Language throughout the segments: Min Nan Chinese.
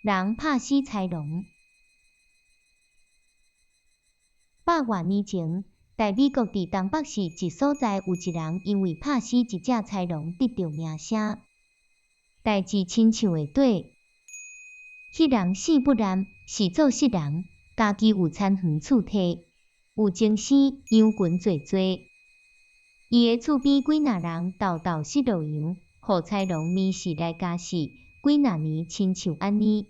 人拍死豺狼。百外年前，在美國佇東北市一所在有一人因為拍死一隻豺狼得著名聲。代誌親像會對，彼人姓不南，是做穡人，家己有田園厝地，有精生羊群濟濟。伊的厝邊幾若人沓沓失落羊，予豺狼暝時來咬死，幾若年親像按呢。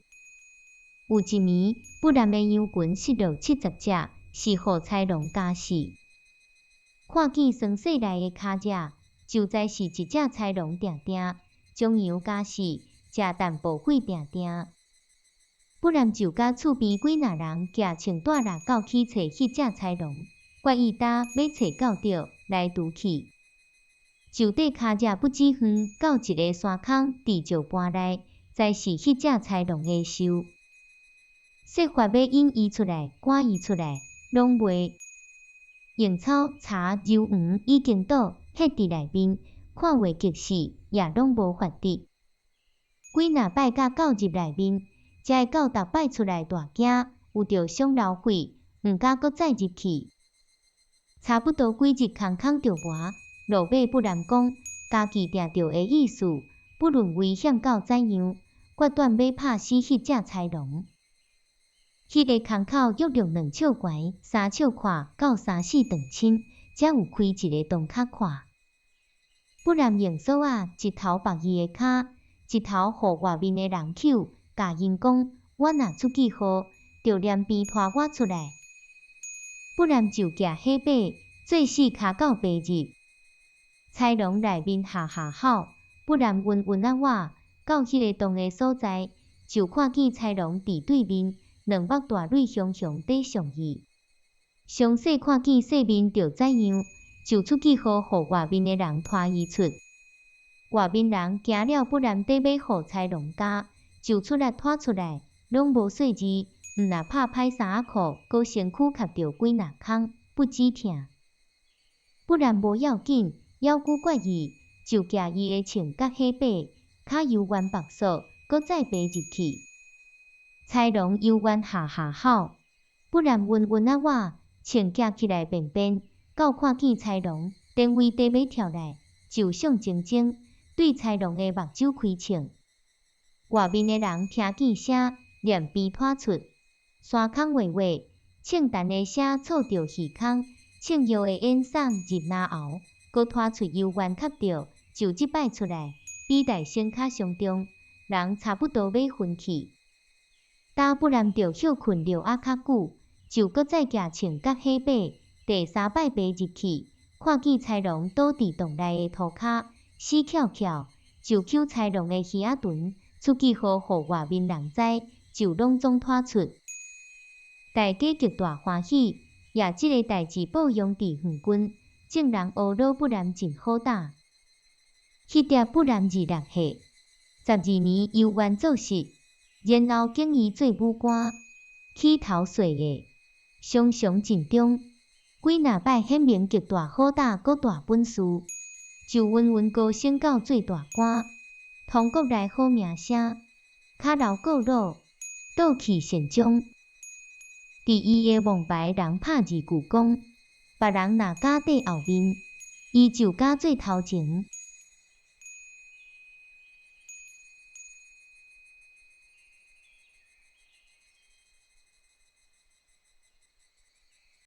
有一暝，不南的羊群失落70隻，是予豺狼咬死。看見山勢來的跤跡，就知是一隻豺狼定定，將羊咬死，食淡薄血定定。不南就佮厝邊幾若人舉銃帶獵到去揣彼隻豺狼，決意今欲揣到著來除去。就綴跤跡不止遠，到一个山空佇石盤內，知是彼隻豺狼的獸。設法欲引伊出來，趕伊出來，攏袂。用草、柴、揉黃已經倒，歇佇內面，看話極死，也攏無法得。幾若擺甲到入內面，才會到逐擺出來大驚，有著傷流血，毋敢閣再入去。差不多幾日空空著無，落尾不南講，家己定著的意思，不論危險到怎樣，決斷欲拍死彼隻豺狼。彼个空口約略兩尺懸，三尺闊，到三四丈深，才有開一个洞較闊。不南用索仔一頭縛伊的跤，一頭予外面的人搝，共𪜶講：我若出去號，著連鞭拖我出來。不南就舉火把，做勢跤到爬入。豺狼內面哈哈吼，不南溫溫仔我到彼个洞的所在，就看見豺狼佇對面，兩目大蕊雄雄佇衝伊。詳細看見四面著怎樣，就出去號予外面的人拖伊出。外面人驚了不南綴欲予豺狼咬，就出力拖出來，攏無細膩，毋若拍歹衫仔褲，閣身軀磕著幾若空，不止疼。不南無要緊，猶閣決意，就舉伊的銃佮火把，跤猶原縛索，閣再爬入去。豺狼猶原哈哈吼，不南溫溫仔我，銃舉起來便便，到看見豺狼，電位綴欲跳來，就上前前，對豺狼的目睭開銃。外面的人聽見聲，連鞭拖出，山空畫畫，銃彈的聲挫著虛空，銃藥的煙送入嚨喉，閣拖出猶原磕著，就這擺出來，比代先較傷重，人差不多欲昏去。今不南著歇睏著仔較久，就閣再舉銃佮火把，第三擺爬入去，看見豺狼倒佇洞內的塗跤，死翹翹，就搝豺狼的耳仔脣，出去號予外面人知，就攏總拖出。大家極大歡喜，也這个代誌報揚佇遠近，眾人呵咾不南真好膽。彼粒不南26歲，12年猶原做穡，然後揀伊做武官，起頭細的，常常盡忠，幾若擺顯明極大好膽，閣大本事，就穩穩高升到做大官，通國內好名聲，跤流過魯，倒去善終。佇伊的王牌人拍二句講，別人若敢綴後面，伊就敢做頭前。